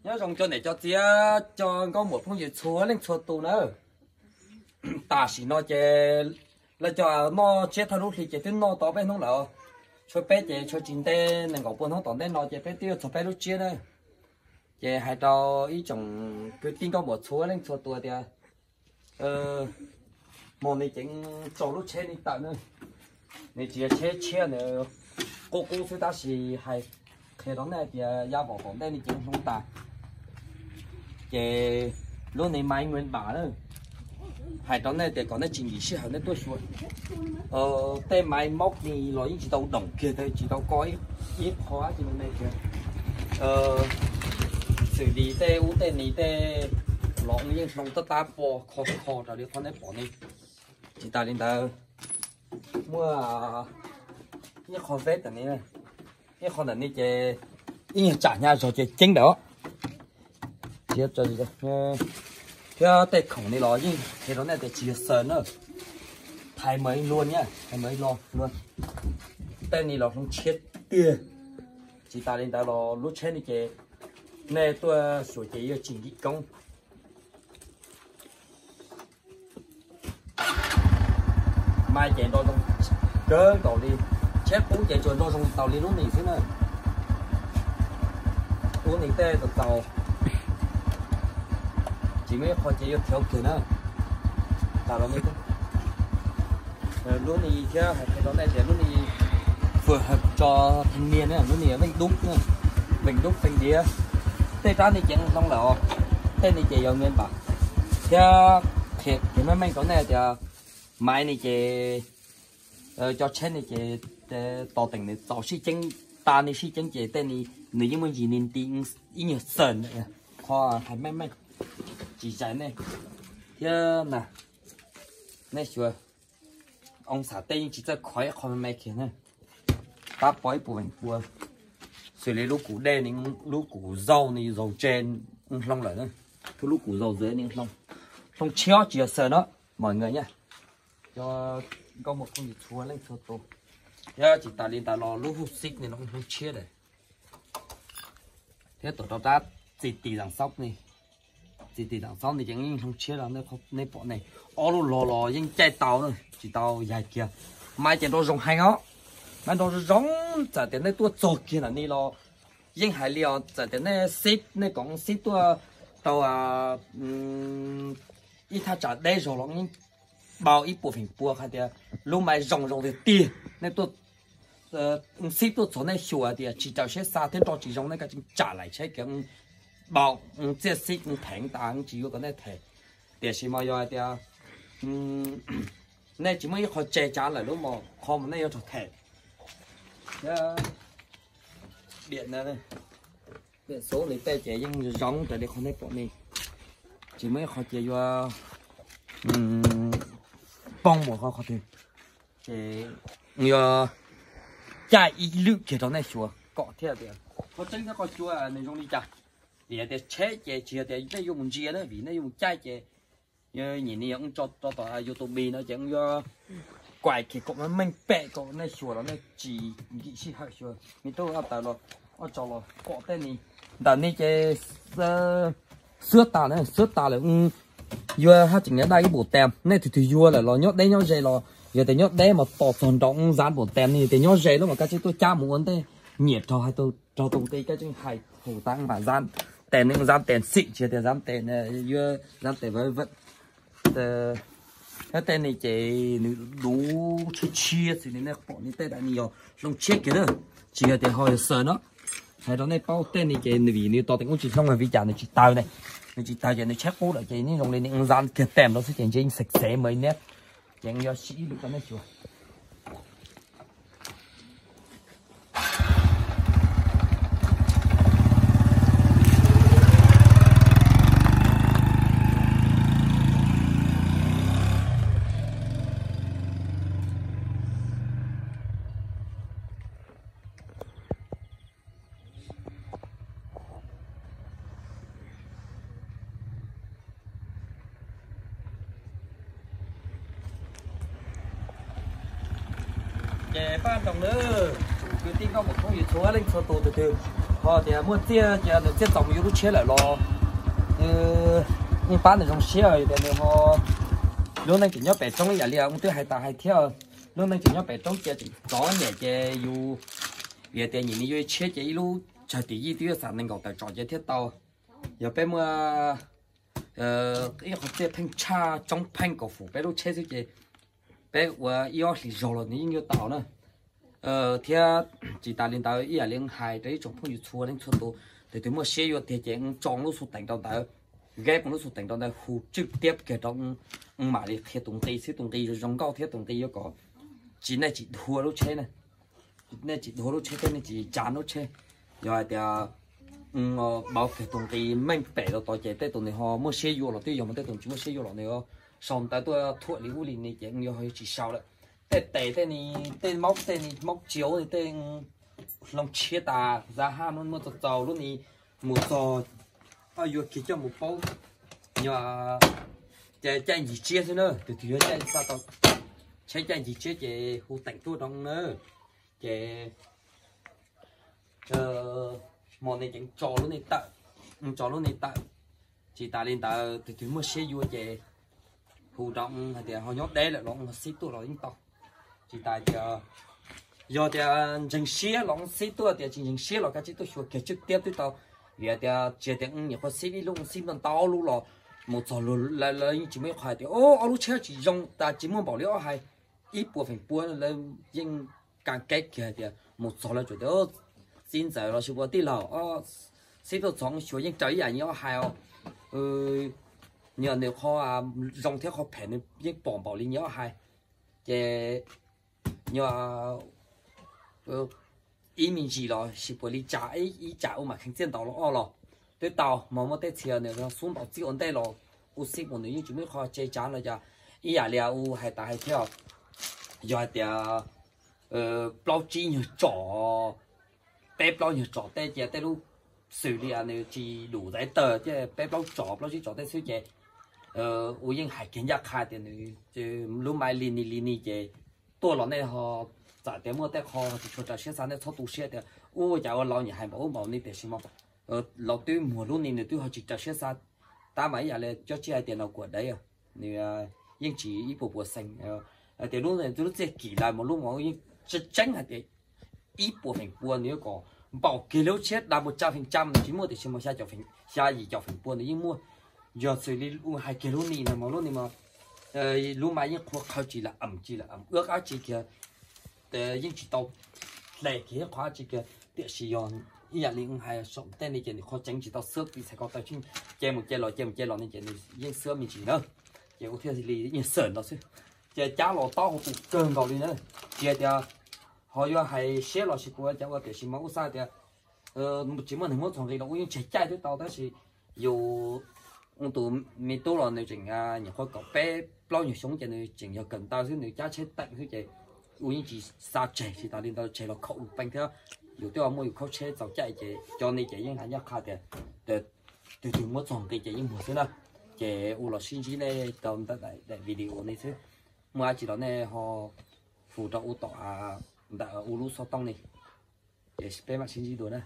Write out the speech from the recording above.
Nyob zoo cov niam cov txiv, cov nkauj muam phooj ywg txhua leej txhua tus na. Tam sim no ces lawv cov noj tsiab thawj lub hli ces twb noj tau peb hnub lawm. Tshuav peb ces tshuav tsis ntev, nees nkaum pua hnub tom ntej no ces peb twb yuav txog peb lub tsiab na. Ces hais rau ib tsoom kwv tij nkauj muam txhua leej txhua tus tias, hmo no ces tso lub tsheb no tawm na. Nws tsis yog tsheb tshiab, nws qub qub xwb, tab sis hais qhia rau nej tias yav vim tom ntej no ces hloov tas. Ces lub no maiv nquen npam na, hais rau nej tias kom nej tsis nkim sij hawm nej tuaj xyuas. Tej maiv mob ni los yeej tsis tau doom kiag, tsis tau koj ib qho dab tsi me me kiag. Xws li tej ub tej ni tej los yeej hloov tab tab pua kho kho raws li qhov nej pom ni. Tsis tas li ntawd, muaj ib qho veb ntawm ni, ib qho ntawm ni ces ib nyuag tsam hnyav zog ces ceeb ntawm os. Thiab tej khoom ni los yeej qhia rau nej tias tsis yog xaws na. Thaiv mas ib luag na, thaiv mas ib luag luag. Tej ni los hloov tshiab tiag. Tsis tas li ntawd los lub tsheb ni ces nej tuaj xyuas ces yuav tsis nkim koob. Maiv ces nrau zoo kawg nkaus li, tsheb qub ces tsuas nrau zoo tau li lub ni xwb na. Lub ni tej tau tau, tsis muaj ib qho ces yuav khiav kiag na. Tas los lub ni thiab hais qhia rau nej tias lub ni phù hợp cho thanh niên na, lub ni veej dub, veej dub veej diav. Tej rab ni ces hloov lawm os, tej ni ces yog nquen npam. Thiab qhia kiag meej meej rau nej tias maiv ni ces cov tsheb ni ces tos teem nws txaus sib ceeb, tas ni sib ceeb ces tej ni nws yeej muaj ntsis ni nti ib nyuag xees. Qhov hais meej meej tsis zais nej thiab na. Nej xyuas, oo xam tej yeej tsis txawj khov ib qho me me kiag na. Tab pov ib puas veem pua. Xws li lub kub dej ni, lub kub zaug ni zaug tse hloov lawm na. Thiab lub kub zaug zeb ni hloov, hloov tshiab tsis yog xaws no, mọi người nha. Cov nkauj muam phooj ywg txhua leej txhua tus, thiab tsis tas li ntawd los lub hub xib ni los hloov tshiab lawm. Thiab tom rau rab txiv tis zaam xob ni, txiv tis zaam xob ni ces yeej hloov tshiab los nej pom ne, ob lub log los yeej caij tau na, tsis tau yaig kiag. Maiv ces nrau zoo heev os, maiv nrau zoo zoo. Txawm tias nej tuaj txog kiag ntawm ni los yeej hais li os, txawm tias nej xib, nej kom xib tuaj rau ib thaj tsam deb zog los yeej npau ib puas feem pua hais tias lub maiv zoo zoo tiag tiag. Nej tuaj, xib tuaj txog nej xyuas tias tsis raws siab xav thiab nrau tsis zoo nej kav tsij tsam laim tsheb kiag, npau txiaj xib pheev tas tsis yuav kom nej them. Tiam sis mas yog hais tias nej tsis muaj ib qho tse tsav lawm lub mos qhov mas nej yuav raug them. Thiab diam na, diam xub li tej ces yeej zoo raws li qhov nej pom ni, tsis muaj ib qho ces yuav poob mus qhov qhov twg. Ces yuav caij ib lwm kiag rau nej xyuas kom thiaj tias qhov tseeb thiab qhov cua nws zoo li cas. Vim tias tsheb ces tsis yog tias nej yuav mus ntsia na, vim nej yuav mus caij ces nyiam ni yog tso rau tom YouTube no ces yuav kuais kiag kom meej pem kom nej xyuas los nej tsis nkim sij hawm xyuas. Me tub, ob tawv los, ob tsaus los pom tej ni. Ntawm ni ces xwab tas na, xwab tas lawm yuav haj tseem nyob daj ib npaum tes. Nej tus twg yuav lawm los nyob deb nyob ze los, yog tias nyob deb mas tos txog nraum zab npaum tes ne, yog tias nyob ze lub mas kav tsij tuaj cab mus ua ntej, nyiam raug hais, raug tus nqi kav tsij hais hu tas npam zab tes, nws zab tes xim tsis tias zab tes, yuav zab tes vawv vawm. Thiab tej ni ces nws duv tshiab tshiab xwb ni, nej pom ni tej daim ni yog hloov tshiab kiag na, tsis yog tias ho yog xaws no. Hais rau nej paub tej ni ces nws vim nws tos teem ub tsis hloov vim cas nws tsis tawg ne, nws tsis tawg ces nws tsheb qub lawm ces nws zoo li nws zab kiag tes lawm xwb ces ntshe yeej xev xev mas neb, ces yog sib ib lwm rau nej xyuas. Ces pab nroog nawb, kwv tij nkauj muam phooj ywg txhua leej txhua tus, tus twg Ho tias muaj txiaj ces nws txiaj txaus mus yuav lub tsheb lawm los, yeej pab nws zoo siab tias nws ho, lub neej tseem nyob pem roob ib yam li ua twb hais tas hais thiab. Lub neej tseem nyob pem roob cia tseem txom nyem ces yus, vim tias nyim no yuav tsheb ces ib lub tsawg tim yij twb yuav xam nees nkaum tawm tsom ces thiaj tau. Yog peb muaj ib qhov txiaj pheej tshaj tsoob pheej kom fum peb lub tsheb xwb ces peb ua ib ob hlis zog los nws yeej yuav tau na. Thiab tsis tas li ntawd ib yam li hais rau ib tsoom phooj ywg txhua leej txhua tus, tus twg muaj siab yuav tiag ces tso lub xu teem rau ntawd, gheb lub xu teem rau ntawd hu tswj tiab kiag rau, mam li qhia tus nqi xwb, tus nqi zoo nkauj thiab tus nqi yuav kom tsis, nej tsis dhuav lub tsheb na, nej tsis dhuav lub tsheb thiab nej tsis tsa lub tsheb. Yog hais tias pauv kiag tus nqi meej pem rau tod ces tej tus nws ho muaj siab yuav los twb yog, mas tej tus tsis muaj siab yuav los nws sau ntawv tuaj thuam li ub li no ces yog tsis sau lawm. Tej tes tej ni, tej maub tej ni, maub tsiav ni, tej hloov tshiab tas, za haj no muaj txaus txaus lub ni mus txog, yuav kiag coj mus paub. Yog ces caij ncig tsiab xwb na, tus twg yuav caij xa tau tsheb caij ncig tsiab ces hu teem tuaj rau na. Ces hmo no ces tso lub ni tawm, tso lub ni tawm. Tsis tas li ntawd tus twg muaj siab yuav ces hu rau hais tias ho nyob deb lawm los xib tuaj los yeej tau. Tsis tas tias yog tias ntseeg siab los xib tuaj, tias tsis ntseeg siab los kav tsij tuaj xyuas kiag tswj tiab twb tau. Vim tias tsis tias nyuam qhuav xib ib lub, xib ntau ntau lub los mus txog lawv yeej tsis muaj ib qho hais tias ob lub tsheb tsis zoo tas tsis muaj npaum li ob hais, ib puas feem pua lawv yeej kas keb kiag hais tias mus txog lawv tsuas tias txiv ntxawm los sis puas tij laug, xib tuaj txog xyuas yeej raws ib yam nyias ob hais os. Nyias nws qhov zoo thiab qhov phem nws yeej pom npaum li nyias ob hais. Ces nyias ib me ntsis los sis puas li tsam ib tsam u mam kheev txiaj ntaus los ob los twb tau. Mas muaj tej txhia nws xub ntaus txij ua ntej los u xib mus nws yeej tsis muaj ib qho tse tsav no cas ib yam li u hais tas hais thiab. Yog hais tias plaub tsib nyuag tsom, peb plaub nyuag tsom tej cia tej lub xws li nws tsis dum ntaiv tawg ces peb plaub tsom plaub tsib tsom tej xwb ces u yeej hais kiag ncaj qha tias nws lub mai li ni li ni ces tuaj los nej ho txawm tias muaj tej qho tsis tshua raws siab xav nej txhob tu siab tias ub cas ua laus nyiam hais npaum ub npaum ni tiam sis mas laus twb muag lub ni nws twb ho tsis raws siab xav. Tab mas ib yam li cov tsij hais tias no kuam dev nws yeej tsis ib puas puas xees. Tias lub lub txiaj kim lawm mas lub mas yeej tseeb tseeb hais tias ib puas feem pua nws yuav kom npaum kiag lub tshiab dag mus tsa feem tsa nws tsis muaj tiam sis mas xya yim caum feem pua nws yeej muaj. Yog xws li u hais kiag lub ni no mas lub ni mas lub mas yeej qhuav qhawv tsis lam am tsis lam am ua dab tsi kiag, yeej tsis tau hle kiag ib qho dab tsi kiag tiam sis yog ib yam li hais saum tej ni ces nws qhuav tseev tsis tau xwb vim txhais ko taw tsheej ce mus ce los ce mus ce los ne ces nws yeej xwb me ntsis na. Ces ua thiaj li nyiag xawm no xwb. Ces cab los taub hau tus kawg nkaus li na. Tsis hais tias ho yuav hais siab los sis puas cas ua tiam sis mas ub xav tias tsis muaj neeg muab txog nqi los ub yeej tseg caij twb tau tab sis yus tus me tub los nws tseem nyuam qhuav kaum peb plaub nyuag xyoo ces nws tseem yog kawm ntawv xwb nws cab tsheb teem xwb ces ua yeej tsis xa tseg tsis tas li ntawd tseg los khaum ua pees thiab. Yus twb muaj yus khaub tsheb txaus caij ces cov ni ces yeej hais ncaj qha tias tus twg muab txog nqi ces yeej muag xwb na. Ces ua los sib ntsib nej rau ntawm daim video no xwb. Muaj dab tsi los nej ho hu rau u tom ntawm u lub xov tooj ni. Ces peb mam sib ntsib dua na.